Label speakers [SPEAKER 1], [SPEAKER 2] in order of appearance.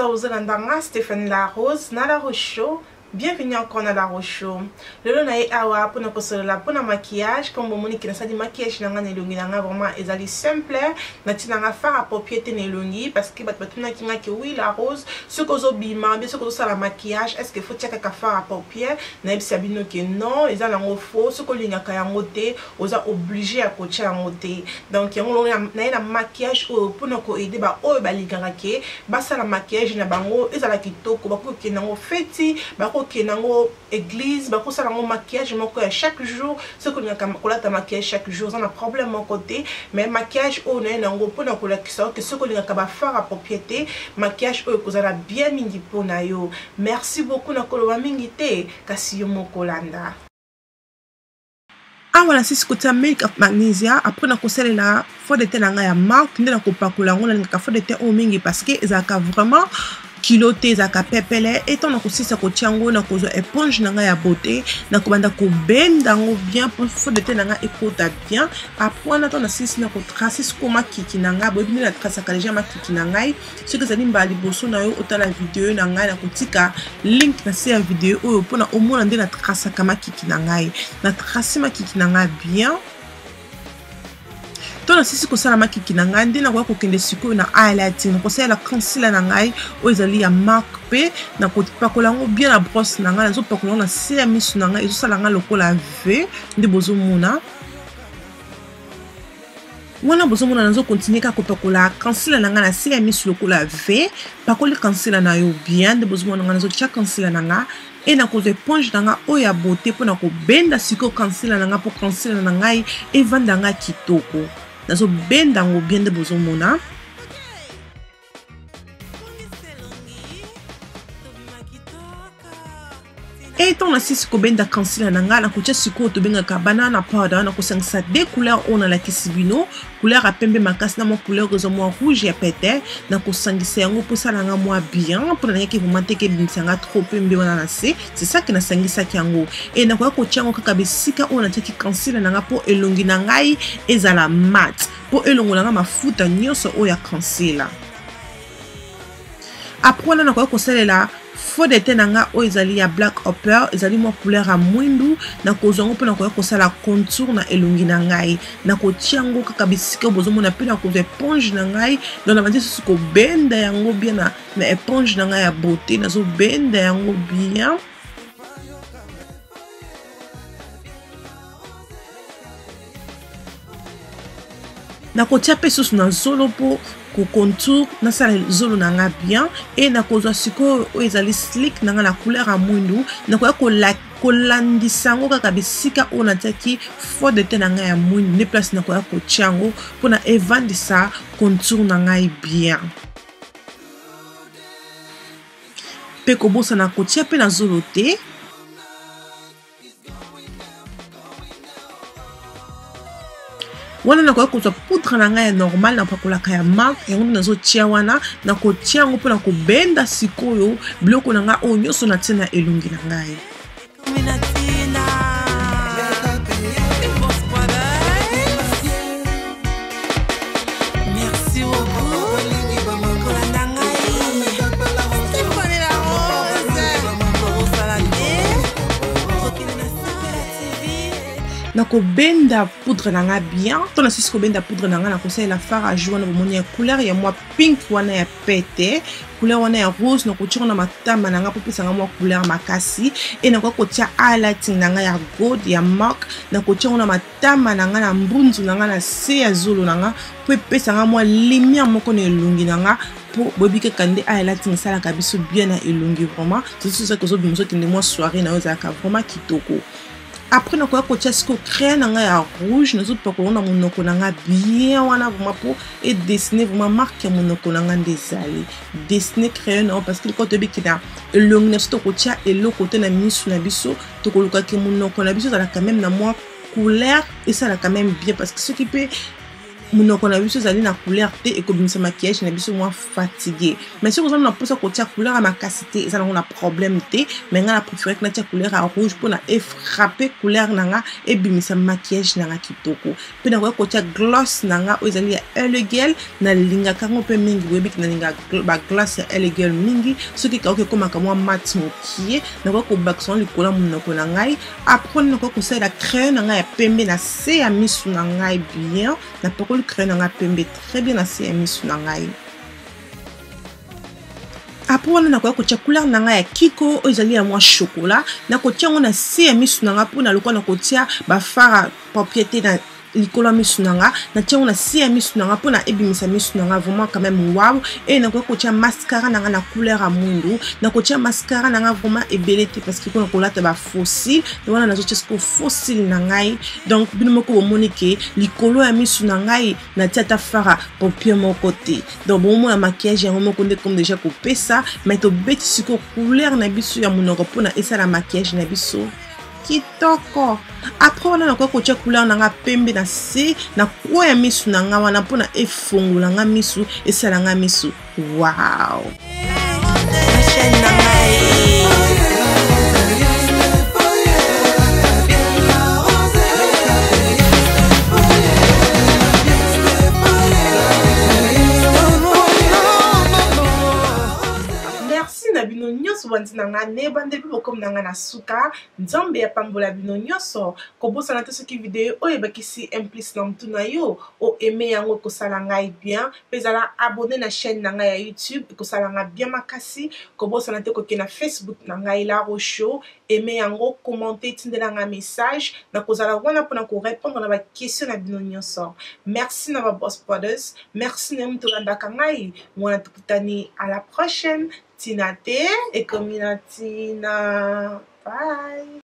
[SPEAKER 1] Bonsoir bozolanda nga Stephanie La Rose na La Rose Show. Bienvenue encore na La Rose Show. Lelo na ye awa pona kosolola pona maquillage comme bomoni ke nasali maquillage na nga na elongi na nga vraiment ezali simple. Natie na nga fard à paupières te na elongi parce que bato batunaki nga ke oui La Rose soki ozobima bien soki ozosala maquillage est-ce que faut tia kaka fard à paupières? Nayebisa bino ke non eza nango faux soki olingaka yango te oza oblige ya kotia yango te donc yango naye na maquillage oyo mpona koaide baoyo balingaka ke basala maquillage na bango ezala kitoko bakoki kokende yango feti bakoki kokende yango église bakosala yango maquillage moko ya chaque jour soki olingaka kolata maquillage chaque jour oza na problème moko te mais maquillage oyo naye na yango mpona kolakisa yo ke soki olingaka bafara propriété maquillage oyo ekozala bien mingi mpo na yo merci beaucoup na koloba mingi te kasi yo moko olanda Awa nasisi kotia milk of magnesia après nakosalela fond de teint na ngai ya marque nde nakopakola yango. Nalingaka fond de teint oyo mingi parce que ezalaka vraiment kilo te, ezalaka pepele. Et ntango nakosilisa kotia yango, nakozwa éponge na ngai ya beauté, nakobanda kobenda yango bien mpo fond de teint na ngai ekota bien. Après wana, ntango nasilisi, nakotrace sikoyo makiki na ngai. Boyebi nde natrasaka deja makiki na ngai. Soki ezali mbala liboso na yo otala video na ngai, nakotika link na se ya video oyo mpona omona nde natrasaka makiki na ngai. Natrace makiki na ngai bien. To nasisi kosala makiki na ngai, nde nakoya kokende sikoyo na highlighting. Nakosalela concealer na ngai oyo ezali ya marque mpe nakopakola yango bien na brosse na ngai. Nazopakola yango na se ya miso na ngai, ezosala ngai lokola v nde bozomona wana. Bozomona nazokontinue kaka kopakola concealer na ngai na se ya miso lokola v. Pakoli concealer na yo bien nde bozomona ngai nazotia concealer na ngai e nakozwa éponge na ngai oyo ya beauté mpona kobenda sikoyo concealer na ngai mpo concealer na ngai evanda ngai kitoko. Nazobenda yango bien nde bozomona. E ntango nasisi kobenda concealer na ngai, nakotia sikoyo tobengaka banana powder. Nakosangisa deux couleurs oyo nalakisi bino, couleur ya pembe makasi na mwa couleur eza mwa rouge ya pete. Nakosangisa yango mpo esala nga mwa bien, mpo nalingaki vraiment te ke ebimisa nga trop pembe wana na se. C'est ça ke nasangisaki yango e nakoya kotia yango kaka bisika oyo natiaki concealer na nga mpo elongi na ngai ezala mat, mpo elongola nga mafuta nyonso oyo ya concealer. Après wana, nakoki kosalela fond de teint na nga oyo ezali ya Black Opel, ezali mwa couleur ya mwindu. Nakozwa yango mpo nakoki kosala contour na elongi na ngai. Nakotia yango kaka bisika bozomona mpe nakozwa éponge na ngai. Donc nabandi susu kobenda yango bien na éponge na ngai ya beauté, nazobenda yango bien. Nakotia mpe susu na zolo mpo kocontour nasala zolo na nga bien. E nakozwa sikoyo oyo ezali slick na nga na couleur ya mwindu, nakoya kolandisa yango kaka bisika oyo natiaki fond de teint na ngai ya mwindu, nde place nakoya kotia yango mpona evandisa contour na ngai bien. Mpe kobosana kotia mpe na zolo te. Wana nakoki kozwa poudre na ngai ya normal napakolaka ya marque, yango nde nazotia wana. Nakotia yango mpona kobenda sikoyo biloko na ngai oyo nyonso natie na elongi na ngai. Nakobenda poudre na nga bien. To nasisi kobenda poudre na nga, nakosalela fard à joues wana bomoni ya couleur ya mwa pink wana ya pete, couleur wana ya rose. Nakotia na matama na nga mpo pesanga mwa couleur makasi. E nakoki kotia highlighting na nga ya gold ya marque, nakotia ngo na matama na nga, na mbunzu na nga, na se ya zolo na nga mpo epesanga mwa lumière moko na elongi na nga, mpo boyebi kaka nde highlighting esalaka biso bien na elongi vraiment. Surtout soki ozobima, ozokende mwa soirée na yo, ezalaka vraiment kitoko. Après nakoya kotia sikoyo crayon na ngai ya rouge, nazopakola na monoko na ngai bien wana vraiment mpo edessine vraiment marque ya monoko na ngai nde ezali dessine crayon na yo, parce que likoyo toyebi na elongi na biso tokotia eloko te na misu na biso, tokolukaki monoko na biso ezalaka même na mwa couleur, esalaka même bien, parce que soki mpe Monoko na biso ezali na couleur te, ekobimisa maquillage na biso mwa fatigue. Mais soki oza na mposa kotia couleur ya makasi te, eza nango na problème te. Mais ngai na préféré natia couleur ya rouge mpona efrappe couleur na nga, ebimisa maquillage na nga kitoko. Mpe nakoki kotia gloss na nga oyo ezali ya Elegel. Nalingaka yango mpe mingi, boyebi nalingaka bagloss ya Elegel mingi. Soki ekauki ekomaka mwa mat mokie, nakoki kobakisa yango likolo ya monoko na ngai. Après nakoki kosalela crayon na ngai ya pembe na se ya misu na ngai bien. Napakoli crayon na ngai pembe très bien na se ya misu na ngai. Après wana nakoki kotia couleur na ngai ya Kiko oyo ezali ya mwa chocolat, nakotia yango na se ya misu na ngai mpona lokola nakotia bafara propriété na likolo ya misu na nga. Natia yango na se ya misu na nga mpona ebimisa misu na nga vraiment quand même wow. E nakoki kotia mascara na nga na couleur ya mwindu. Nakotia mascara na nga vraiment ebele te, parce que mpona kolata ba faux cils wana, nazotia sikoyo faux cils na ngai. Donc bino moko bomoni ke likolo ya misu na ngai natia ata fard à paupières moko te. Donc bomona maquillage yango moko nde comme déjà kopesa. Mais tobeti sikoyo couleur na biso ya monoko mpona esala maquillage na biso kitoko. Après wana nakoki kotia couleur na nga pembe na se na coin ya misu na nga wana mpona efongola nga misu, esala nga misu wow. Na chaîne na ngai. Merci na bino nyonso bandi na nga ne bande mpe bokomi na nga na suka. Nzambe apambola bino nyonso. Kobosana te, soki video oyo ebakisi un plus na motu na yo, oaime yango, ekosala ngai bien. Mpe ezala abonné na chaîne na ngai ya YouTube, ekosala nga bien makasi. Kobosana te kokende na Facebook na ngai, La Rocho, aime yango, commente, tindela ngai message, nakozala wana mpona korépondre na baquestion na bino nyonso. Merci na baboss brothers, merci na yo moto olandaka ngai wana. Tokutani à la prochaine. Tina te ekomi na ntina. Bye.